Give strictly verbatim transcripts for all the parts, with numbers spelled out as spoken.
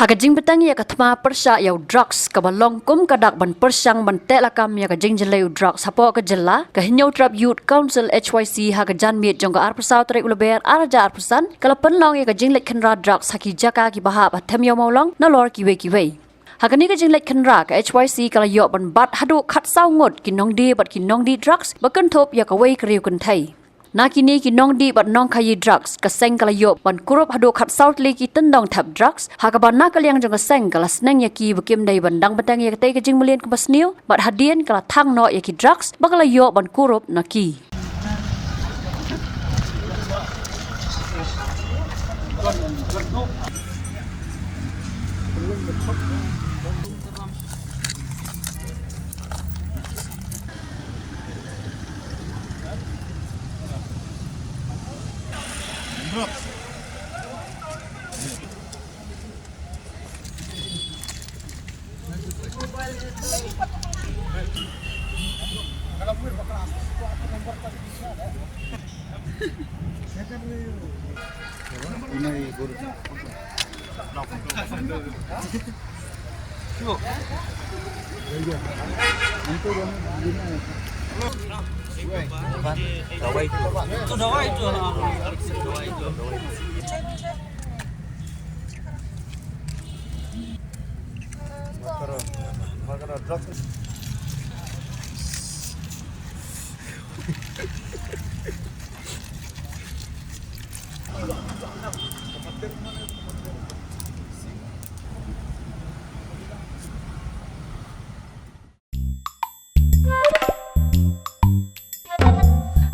Ha ka jingbteng ïa ka thma pyrshah ïa u drugs kaba long kum ka dak ban pyrshang ban teh lakam ïa ka jingjyllei u drugs hapoh ka jylla, ka Hynñiewtrep Youth Council H Y C ha ka janmiet jong ka arphew saw tarik u Lber arhajar arphew san ka la pynlong ïa ka jingleit khynra drugs ha ki jaka kiba hap ha Them Ïew Mawlong nalor kiwei kiwei. Ha kane ka jingleit khynra ka H Y C ka la ïoh ban bat haduh khatsaw ngut ki nongdie bad ki nongdih drugs ba kynthup ïa kawei ka riew kynthei. Na kine ki nongdih bad nongkhaïi drugs ka seng ka la ïoh ban kurup haduh khatsaw tylli ki tyndong thep drugs, ha kaba na ka liang jong ka seng ka la sneng ïa ki ba kim dei ban dang bteng ïa katei ka jingmlien kaba sniew bad hadien ka la thang noh ïa ki drugs ba ka la ïoh ban kurup na ki.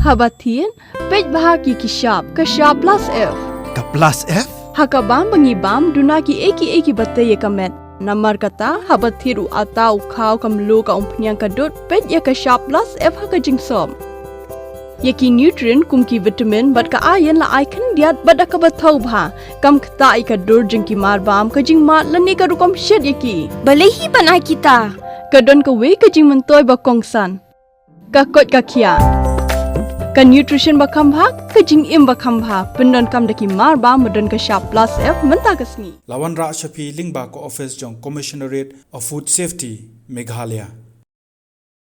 Haba thied, peit bha ki ki shap, ka shap plus F. Ka plus F? Ha ka bam ba ngi bam, duna ki ei ki ei ki ba tei ïa ka met. Namar kata, haba thied u atta, u khaw, ka mluh, ka umphniang, ka dud, peit ïa ka shap plus F ha ka jingsop. Ïa ki nutrient kum ki vitamin bad ka iron la ai khyndiat bad da kaba thaw bha. Kam ktah ïa ka dur jong ki marbam, ka jingmad lane ka rukom shet ïa ki. Balei hi ban ai kita? Ka don kawei ka jingmyntoi ba kongsan. Ka koit ka khiah. Ka nutrition ba kham bha, ka jingim ba kham bha. Pyndonkam da ki marbam ba don ka shap plus F mynta ka sngi. La wanrah sha phi lyngba ka office jong Commissionerate of Food Safety, Meghalaya.